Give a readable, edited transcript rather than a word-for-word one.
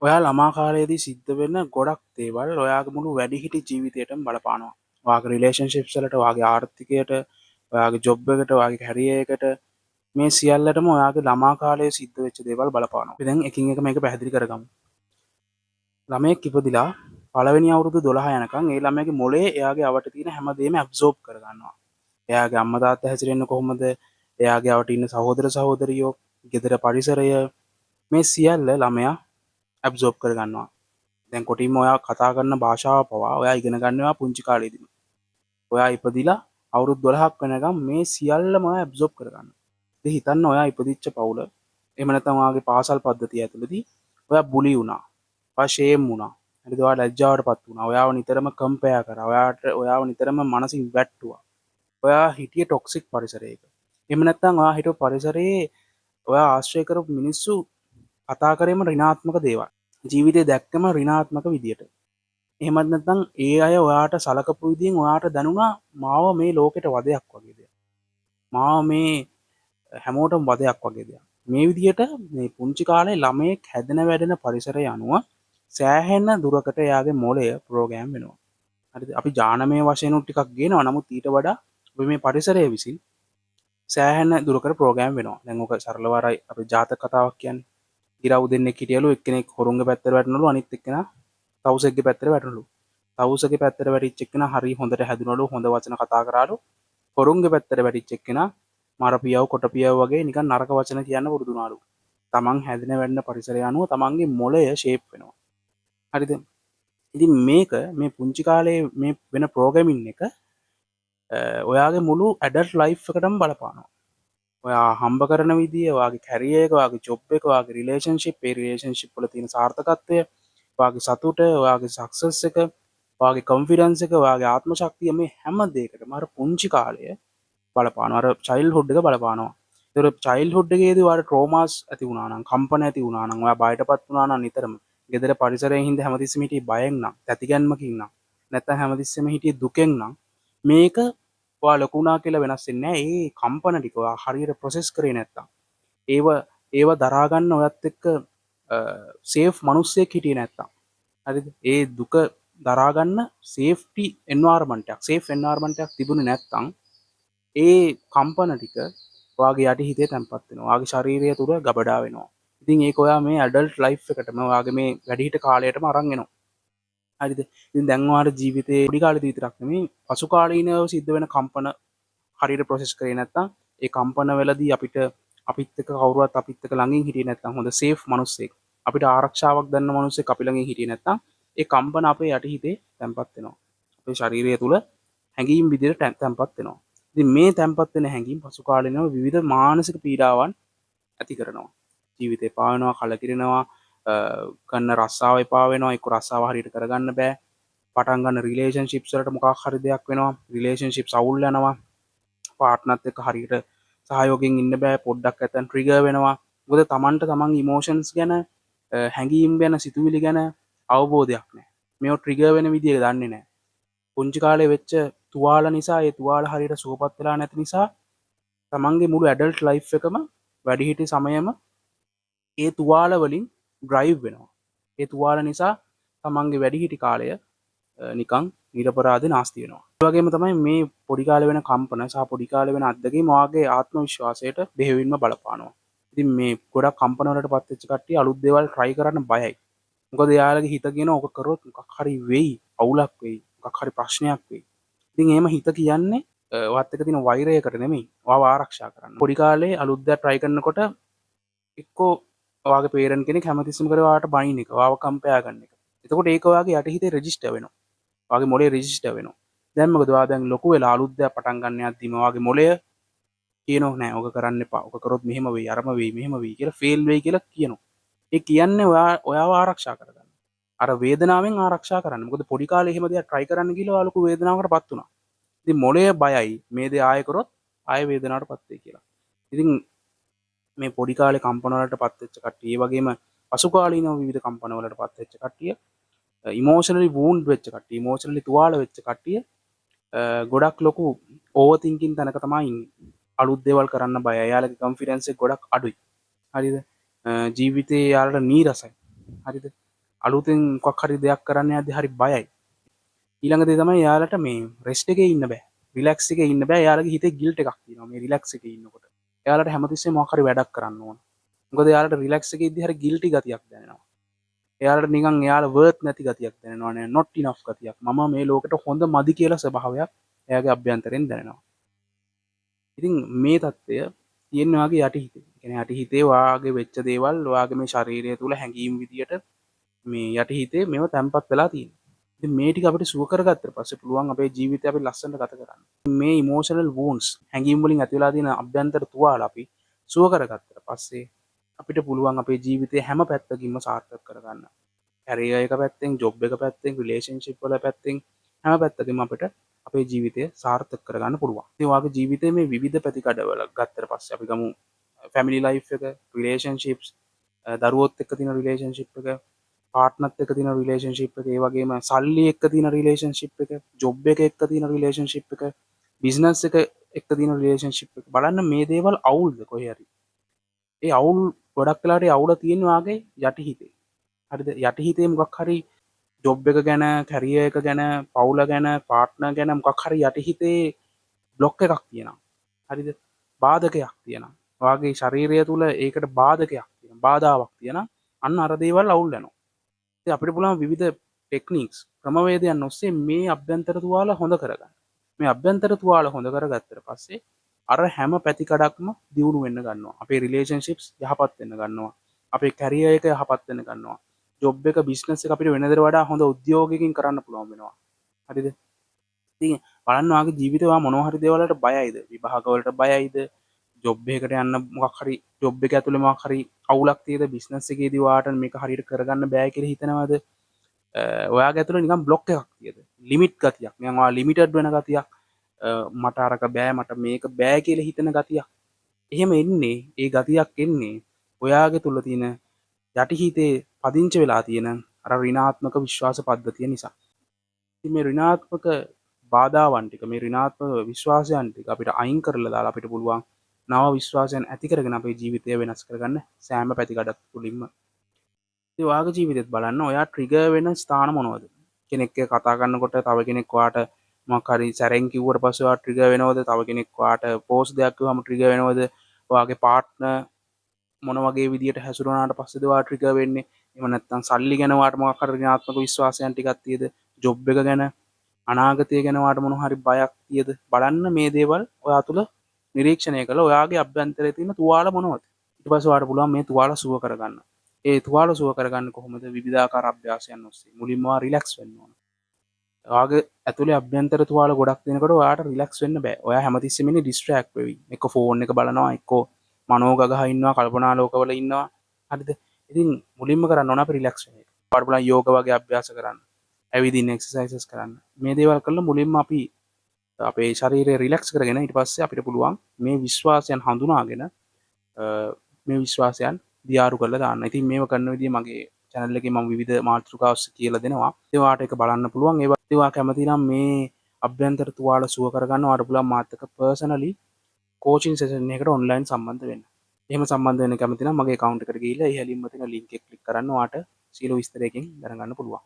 ඔයා ළමා කාලයේදී සිද්ධ වෙන ගොඩක් දේවල් ඔයාගේ මුළු වැඩිහිටි ජීවිතයටම බලපානවා. ඔයාගේ රිලේෂන්ෂිප්ස් වලට, ඔයාගේ ආර්ථිකයට, ඔයාගේ ජොබ් එකට, ඔයාගේ කැරියර් එකට, මේ සියල්ලටම ඔයාගේ ළමා කාලයේ සිද්ධ වෙච්ච දේවල් බලපානවා. අපි දැන් එකින් එක මේක පැහැදිලි කරගමු. ළමයෙක් ඉපදිලා පළවෙනි අවුරුදු 12 යනකම් ඒ ළමයාගේ මොලේ එයාගේ අවට තියෙන හැමදේම ඇබ්සෝබ් කරගන්නවා. එයාගේ අම්මා තාත්තා හැසිරෙන්නේ කොහොමද? එයාගේ අවට ඉන්න සහෝදර සහෝදරියෝ, ගෙදර පරිසරය, මේ සියල්ල ළමයා ඇබ්සෝබ් කරගන්නවා. දැන් කොටින්ම ඔයා කතා කරන භාෂාව පවා ඔයා ඉගෙන ගන්න ඔයා පුංචි කාලේදීම. ඔයා ඉපදිලා අවුරුදු 12ක් වෙනකම් මේ සියල්ලම ඔයා ඇබ්සෝබ් කරගන්නවා. ඉතින් හිතන්න ඔයා ඉපදිච්ච පවුල, එහෙම නැත්නම් ඔයාගේ පාසල් පද්ධතිය ඇතුළතදී ඔයා බුලි වුණා. ඔයා ෂේම් වුණා. හරිද? ඔයා ලැජ්ජාවට පත් වුණා. ඔයාව නිතරම කම්පෙයාර් කරා. ඔයාව නිතරම මනසින් වැට්ටුවා. ඔයා හිටියේ ටොක්සික් පරිසරයක. එහෙම නැත්නම් ඔයා හිටපු පරිසරයේ ඔයා ආශ්‍රය කරපු මිනිස්සු කතා කරේම ඍණාත්මක දේවල්. ජීවිතේ දැක්කම ඍණාත්මක විදියට. එහෙමත් නැත්නම් ඒ අය ඔයාට සලකපු විදියෙන් ඔයාට දැනුණා මාව මේ ලෝකෙට වදයක් වගේ දෙයක්. මාව මේ හැමෝටම වදයක් වගේ දෙයක්. මේ විදියට මේ පුංචි කාලේ ළමයෙක් හැදෙන වැඩෙන පරිසරය අනුව සෑහෙන දුරකට එයාගේ මොළය ප්‍රෝග්‍රෑම් වෙනවා. හරිද? අපි ජානමය වශයෙන් උත් ටිකක් ගේනවා. නමුත් ඊට වඩා අපි මේ පරිසරය විසින් සෑහෙන දුරකට ප්‍රෝග්‍රෑම් වෙනවා. දැන් ඔක සරලව අරයි අපි ජාතක කතාවක් කියන්නේ. ගිරව් දෙන්නෙක් හිටියලු. එක්කෙනෙක් හොරුන්ගේ පැත්තට වැටුණලු, අනිත් එක්කෙනා තවුසෙක්ගේ පැත්තට වැටුණලු. තවුසගේ පැත්තට වැටිච්ච එක්කෙනා හරි හොඳට හැදුනලු, හොඳ වචන කතා කරාලු. හොරුන්ගේ පැත්තට වැටිච්ච එක්කෙනා මරපියව් කොටපියව් වගේ නිකන් නරක වචන කියන්න පුරුදු වුණාලු. තමන් හැදෙන වැඩෙන පරිසරය අනුව තමන්ගේ මොළය ෂේප් වෙනවා. හරිද? ඉතින් මේක මේ පුංචි කාලේ මේ වෙන ප්‍රෝග්‍රෑමින් එක ඔයාගේ මුළු ඇඩල්ට් ලයිෆ් එකටම බලපානවා. ඔයා හම්බ කරන විදිය, ඔයාගේ කැරියර් එක, ඔයාගේ ජොබ් එක, ඔයාගේ රිලේෂන්ෂිප්, ඒ රිලේෂන්ෂිප් වල තියෙන සාර්ථකත්වය, ඔයාගේ සතුට, ඔයාගේ සක්සස් එක, ඔයාගේ කොන්ෆිඩන්ස් එක, ඔයාගේ ආත්ම ශක්තිය, මේ හැම දෙයකටම අර පුංචි කාලය බලපානවා. අර චයිල්ඩ්හුඩ් එක බලපානවා. ඒතර චයිල්ඩ්හුඩ් එකේදී ඔයාට ට්‍රෝමාස් ඇති වුණා නම්, කම්පන ඇති වුණා නම්, ඔයා බයටපත් වුණා නම්, නිතරම ගෙදර පරිසරයෙන් හින්දා හැමතිස්සෙම හිටියේ බයෙන් නම්, තැතිගැන්මකින් නම්, නැත්නම් හැමතිස්සෙම හිටියේ දුකෙන් නම්, මේක ඔයා ලොකු වුණා කියලා වෙනස් වෙන්නේ නැහැ. ඒ කම්පන ටික ඔයා හරියට ප්‍රොසෙස් කරේ නැත්තම්, ඒව ඒව දරා ගන්න ඔයත් එක්ක සේෆ් මිනිස්සෙක් හිටියේ නැත්තම්, හරිද? ඒ දුක දරා ගන්න සේෆ්ටි එන්වයරන්මන්ට් එකක්, සේෆ් එන්වයරන්මන්ට් එකක් තිබුණේ නැත්තම්, ඒ කම්පන ටික ඔයාගේ යටි හිතේ තැම්පත් වෙනවා. ඔයාගේ ශරීරය තුල ගබඩා වෙනවා. ඉතින් ඒක ඔයා මේ ඇඩල්ට් ලයිෆ් එකටම, ඔයාගේ මේ වැඩිහිටි කාලයටම අරන් එනවා. හරිද? ඉතින් දැන් ඔයාට ජීවිතේ පොඩි කාලේදී විතරක් නෙමෙයි, පසු කාලීනව සිද්ධ වෙන කම්පන හරියට ප්‍රොසෙස් කරේ නැත්තම්, ඒ කම්පන වලදී අපිට අපිත් එක්ක කවුරුවත් අපිත් එක්ක ළඟින් හිටියේ නැත්තම්, හොඳ සේෆ් මිනිස්සෙක්, අපිට ආරක්ෂාවක් දන්න මිනිස්සෙක් අපි ළඟින් හිටියේ නැත්තම්, ඒ කම්පන අපේ යටි හිතේ තැම්පත් වෙනවා. අපේ ශරීරය තුල හැඟීම් විදිහට තැම්පත් වෙනවා. ඉතින් මේ තැම්පත් වෙන හැඟීම් පසු කාලීනව විවිධ මානසික පීඩාවන් ඇති කරනවා. ජීවිතේ එපා වෙනවා, කලකිරෙනවා, කරන රස්සාව එපා වෙනවා, එක්ක රස්සාව හරියට කරගන්න බෑ. පටන් ගන්න රිලේෂන්ෂිප්ස් වලට මොකක් හරි දෙයක් වෙනවා, රිලේෂන්ෂිප්ස් අවුල් යනවා, පාර්ට්නර්ත් එක්ක හරියට සහයෝගයෙන් ඉන්න බෑ, පොඩ්ඩක් නැත්තම් ට්‍රිගර් වෙනවා. මොකද තමන්ට තමන් ඉමෝෂන්ස් ගැන, හැඟීම් ගැන, සිතුවිලි ගැන අවබෝධයක් නෑ. මේව ට්‍රිගර් වෙන විදිය දන්නේ නෑ. පුංචි කාලේ වෙච්ච තුවාල නිසා, ඒ තුවාල හරියට සුවපත් වෙලා නැති නිසා, තමන්ගේ මුළු ඇඩල්ට් ලයිෆ් එකම, වැඩිහිටි සමයම ඒ තුවාල වලින් ඩ්‍රයිව් වෙනවා. ඒ තුවාල නිසා තමන්ගේ වැඩිහිටි කාලය නිකන් නිරපරාධ නාස්ති වෙනවා. ඒ වගේම තමයි මේ පොඩි කාලේ වෙන කම්පන සහ පොඩි කාලේ වෙන අත්දැකීම් ඔයාගේ ආත්ම විශ්වාසයට බෙහෙවින්ම බලපානවා. ඉතින් මේ ගොඩක් කම්පන වලට පත් වෙච්ච කට්ටිය අලුත් දේවල් try කරන්න බයයි. මොකද එයාලගේ හිත කියන ඕක කරොත් මොකක් හරි වෙයි, අවුලක් වෙයි, මොකක් හරි ප්‍රශ්නයක් වෙයි. ඉතින් එහෙම හිත කියන්නේ ඔයත් එක්ක තියෙන වෛරයකට නෙමෙයි, ඔයාව ආරක්ෂා කරන්න. පොඩි කාලේ අලුත් දෙයක් try කරනකොට එක්කෝ ඔයාගේ පේරන්ට් කෙනෙක් හැමතිස්සෙම කරේ ඔයාට බනින එක, ඔයාව කම්පෙයාර් කරන එක. එතකොට ඒක ඔයාගේ යටිහිතේ රෙජිස්ටර් වෙනවා. ඔයාගේ මොලේ රෙජිස්ටර් වෙනවා. දැන් මොකද, ඔයා දැන් ලොකු වෙලා අලුත් දෙයක් පටන් ගන්න යද්දිම ඔයාගේ මොලය කියනවා නෑ ඔක කරන්න එපා. ඔක කරොත් මෙහෙම වෙයි, අරම වෙයි, මෙහෙම වෙයි කියලා, ෆේල් වෙයි කියලා කියනවා. ඒ කියන්නේ ඔයා ඔයාව ආරක්ෂා කරගන්න. අර වේදනාවෙන් ආරක්ෂා කරන්න. මොකද පොඩි කාලේ එහෙම දෙයක් try කරන්න ගිහලා ඔයා ලොකු වේදනාවකට පත් වුණා. ඉතින් මොලය බයයි මේ දේ ආයෙ කරොත් ආයෙ වේදනාවට පත් වෙයි කියලා. ඉතින් මේ පොඩි කාලේ කම්පන වලට පත් වෙච්ච කට්ටිය, ඒ වගේම පසු කාලීනව විවිධ කම්පන වලට පත් වෙච්ච කට්ටිය, ඉමෝෂනලි වූන්ඩ් වෙච්ච කට්ටිය, ඉමෝෂනලි තුවාල වෙච්ච කට්ටිය ගොඩක් ලොකු ඕවර් තින්කින් තැනක තමයි ඉන්නේ. අලුත් දේවල් කරන්න බයයි. එයාලගේ කොන්ෆිඩන්ස් එක ගොඩක් අඩුයි. හරිද? ජීවිතේ එයාලට නීරසයි. හරිද? අලුතෙන් මොකක් හරි දෙයක් කරන්න යද්දි හරි බයයි. ඊළඟ දේ තමයි එයාලට මේ රෙස්ට් එකේ ඉන්න බෑ. රිලැක්ස් එකේ ඉන්න බෑ. එයාලගේ හිතේ ගිල්ට් එකක් තියෙනවා මේ රිලැක්ස් එකේ ඉන්නකොට. එයාලට හැමතිස්සෙම මොකක් හරි වැඩක් කරන්න ඕන. මොකද එයාලට රිලැක්ස් එකේ ඉද්දි හරි ගිල්ටි ගතියක් දැනෙනවා. එයාලට නිකන් එයාලා වර්ත් නැති ගතියක් දැනෙනවා නේ, not enough ගතියක්. මම මේ ලෝකෙට හොඳ මදි කියලා ස්වභාවයක් එයාගේ අභ්‍යන්තරයෙන් දැනෙනවා. ඉතින් මේ තත්ත්වය තියෙන ඔයාගේ යටි හිතේ. ඒ කියන්නේ යටි හිතේ ඔයාගේ වෙච්ච දේවල් ඔයාගේ මේ ශරීරය තුල හැඟීම් විදියට මේ යටි හිතේ මේව තැම්පත් වෙලා තියෙනවා. ඉතින් මේ ටික අපිට සුව කරගත්තට පස්සේ පුළුවන් අපේ ජීවිතය අපි ලස්සනට ගත කරන්න. මේ ඉමෝෂනල් වුන්ඩ්ස්, හැඟීම් වලින් ඇති වෙලා තියෙන අභ්‍යන්තර තුවාල අපි සුව කරගත්තට පස්සේ අපිට පුළුවන් අපේ ජීවිතය හැම පැත්තකින්ම සාර්ථක කරගන්න. කැරියර් එක පැත්තෙන්, ජොබ් එක පැත්තෙන්, රිලේෂන්ෂිප් වල පැත්තෙන්, හැම පැත්තකින්ම අපිට අපේ ජීවිතය සාර්ථක කරගන්න පුළුවන්. ඉතින් ඔයාගේ ජීවිතේ මේ විවිධ පැතිකඩවල ගත්තට පස්සේ අපි ගමු ෆැමිලි ලයිෆ් එක, රිලේෂන්ෂිප්ස්, දරුවොත් එක්ක තියෙන රිලේෂන්ෂිප් එක, පාර්ට්නර්ත් එක්ක තියෙන රිලේෂන්ෂිප් එක, ඒ වගේම සල්ලි එක්ක තියෙන රිලේෂන්ෂිප් එක, ජොබ් එක එක්ක තියෙන රිලේෂන්ෂිප් එක, බිස්නස් එක එක්ක තියෙන රිලේෂන්ෂිප් එක. බලන්න මේ දේවල් අවුල්ද කොහේ හරි. ඒ අවුල් ගොඩක් වෙලාවට ඒ අවුල තියෙන වාගේ යටි හිතේ. හරිද? යටි හිතේ මොකක් හරි ජොබ් එක ගැන, කැරියර් එක ගැන, පවුල ගැන, පාර්ට්නර් ගැන මොකක් හරි යටි හිතේ බ්ලොක් එකක් තියෙනවා. හරිද? බාධකයක් තියෙනවා. ඔයාගේ ශරීරය තුල ඒකට බාධකයක් තියෙනවා. බාධාවක් තියෙනවා. අන්න අර දේවල් අවුල් වෙනවා. ඉතින් අපිට පුළුවන් විවිධ ටෙක්නික්ස්, ක්‍රමවේදයන් ඔස්සේ මේ අභ්‍යන්තර තුවාල හොඳ කරගන්න. මේ අභ්‍යන්තර තුවාල හොඳ කරගත්තට පස්සේ අර හැම පැතිකඩක්ම දියුණු වෙන්න ගන්නවා. අපේ රිලේෂන්ෂිප්ස් යහපත් වෙන්න ගන්නවා. අපේ කැරියර් එක යහපත් වෙන්න ගන්නවා. ජොබ් එක, බිස්නස් එක අපිට වෙනදට වඩා හොඳ උද්‍යෝගයකින් කරන්න පුළුවන් වෙනවා. හරිද? ඉතින් බලන්න ඔයාගේ ජීවිතේ ඔයා මොනවා හරි දේවල් වලට බයයිද? විභාග වලට බයයිද? ජොබ් එකකට යන්න මොකක් හරි ජොබ් එක ඇතුලේ මොකක් හරි අවුලක් තියෙද? බිස්නස් එකේදී ඔයාට මේක හරියට කරගන්න බෑ කියලා හිතනවද? ඔයාගේ ඇතුලේ නිකන් බ්ලොක් එකක් තියෙද? ලිමිට් ගතියක්. නිකන් ඔයා ලිමිටඩ් වෙන ගතියක්. මට අරක බෑ, මට මේක බෑ කියලා හිතන ගතියක්. එහෙම එන්නේ, ඒ ගතියක් එන්නේ ඔයාගේ තුල තියෙන යටිහිතේ පදිංචි වෙලා තියෙන අර ඍණාත්මක විශ්වාස පද්ධතිය නිසා. ඉතින් මේ ඍණාත්මක බාධාවන් ටික, මේ ඍණාත්මක විශ්වාසයන් ටික අපිට අයින් කරලා දාලා අපිට පුළුවන් නව විශ්වාසයන් ඇති කරගෙන අපේ ජීවිතය වෙනස් කරගන්න සෑම පැතිකඩක් තුලින්ම. ඉතින් ඔයාගේ ජීවිතෙත් බලන්න ඔයා ට්‍රිගර් වෙන ස්ථාන මොනවද? කෙනෙක් එක්ක කතා කරනකොට තව කෙනෙක් ඔයාට මොකක් හරි සැරෙන් කිව්වට පස්සේ ඔයා ට්‍රිගර් වෙනවද? තව කෙනෙක් ඔයාට පෝස්ට් දෙයක් කිව්වම ට්‍රිගර් වෙනවද? ඔයාගේ පාර්ට්නර් මොන වගේ විදියට හැසිරුණාට පස්සේද ඔයා ට්‍රිගර් වෙන්නේ? එහෙම නැත්නම් සල්ලි ගැන ඔයාට මොකක් හරි ඍණාත්මක විශ්වාසයන් ටිකක් තියෙද? ජොබ් එක ගැන, අනාගතය ගැන ඔයාට මොන හරි බයක් තියෙද? බලන්න මේ දේවල් ඔයා තුල නිරීක්ෂණය කරලා ඔයාගේ අභ්‍යන්තරයේ තියෙන තුවාල මොනවද? ඊට පස්සේ ඔයාට පුළුවන් මේ තුවාල සුව කරගන්න. ඒ තුවාල සුව කරගන්න කොහොමද? විවිධාකාර අභ්‍යාසයන් ඔස්සේ. මුලින්ම ඔයා රිලැක්ස් වෙන්න ඕන. ඔයාගේ ඇතුලේ අභ්‍යන්තර තුවාල ගොඩක් දෙනකොට ඔයාට රිලැක්ස් වෙන්න බෑ. ඔයා හැමතිස්සෙම ඉන්නේ ඩිස්ට්‍රැක්ට් වෙවි. එක්ක ෆෝන් එක බලනවා, එක්ක මනෝ ගගහ ඉන්නවා, කල්පනා ලෝකවල ඉන්නවා. හරිද? ඉතින් මුලින්ම කරන්න ඕන අපි රිලැක්ස් වෙන එක. ඔයාට පුළුවන් යෝග වගේ අභ්‍යාස කරන්න. ඇවිදින්න, එක්සර්සයිසස් කරන්න. මේ දේවල් කරලා මුලින්ම අපි අපේ ශරීරය රිලැක්ස් කරගෙන ඊට පස්සේ අපිට පුළුවන් මේ විශ්වාසයන් හඳුනාගෙන මේ විශ්වාසයන් දියාරු කරලා දාන්න. ඉතින් මේව කරන විදිය මගේ channel එකේ මම විවිධ මාතෘකා ඔස්සේ කියලා දෙනවා. ඉතින් ඔයාට ඒක බලන්න පුළුවන්. ඒවා ඉතින් ඔයා කැමති නම් මේ අභ්‍යන්තර තුවාල සුව කරගන්න ඔයාට පුළුවන් මාත් එක්ක පර්සනලි කෝචින් සෙෂන් එකකට ඔන්ලයින් සම්බන්ධ වෙන්න. එහෙම සම්බන්ධ වෙන්න කැමති නම් මගේ account එකට ගිහිල්ලා ඉහළින්ම තියෙන link එක ක්ලික් කරන්න ඔයාට සියලු විස්තර එකෙන් දැනගන්න පුළුවන්.